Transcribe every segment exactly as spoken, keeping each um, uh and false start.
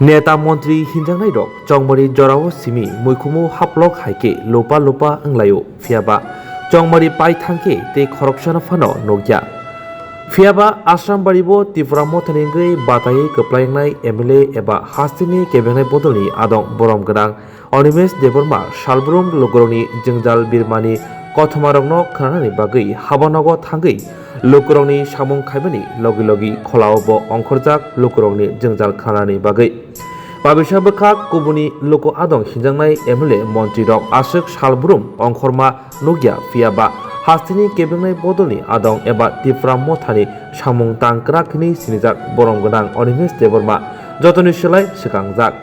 Neta montri hinjaknairok chongmari jorao simi muikhumu haplok hai khe lupa lupa wnglaio, phiyaba chongmari pai thangkhe tei khoroksano phano nukya. Phiyaba Asrambaribo Tipra Mothani wngwi bataiwi kwplai wngnai M L A eba hasteni kebengnai bodolni adong borom gwnang Animesh Debbarma salbrum lukurokni jwngjal birmani kothomarokno khnanani bagwi habanogo thangwi lukurokni samung khaimani logi logi kholao bo ongkhorjak lukurokni jwngjal khnanani bagwi. Babisa bwkhak kubuni luku adong hinjaknai M L A montrirok aswk salbrum ongkhorma nukya, phiyaba hasteni kebengnai bodolni adong eba Tipra Mothani samung tang kwrak hwnwi sinijak borom gwnang Animesh Debbarma jotoni slai swkangjak.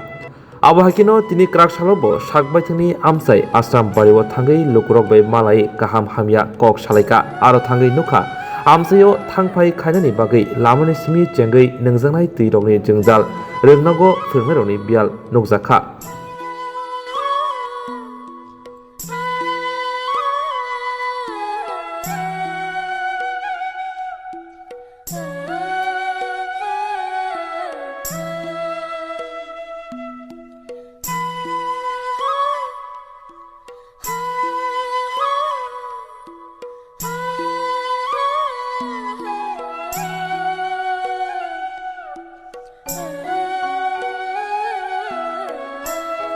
Abo hai kheno tini kwrak salo bo sak baithangni amchai Asrambari o thangwi lukurok bai malai kaham hamya kok salaikha. Aro thangwi nukha, amchaio thangphai khainani bagwi lamani simi chengwi nungjaknai twirokni jwngjal rwngnogo phwrwngnairokni biyal nukjakha.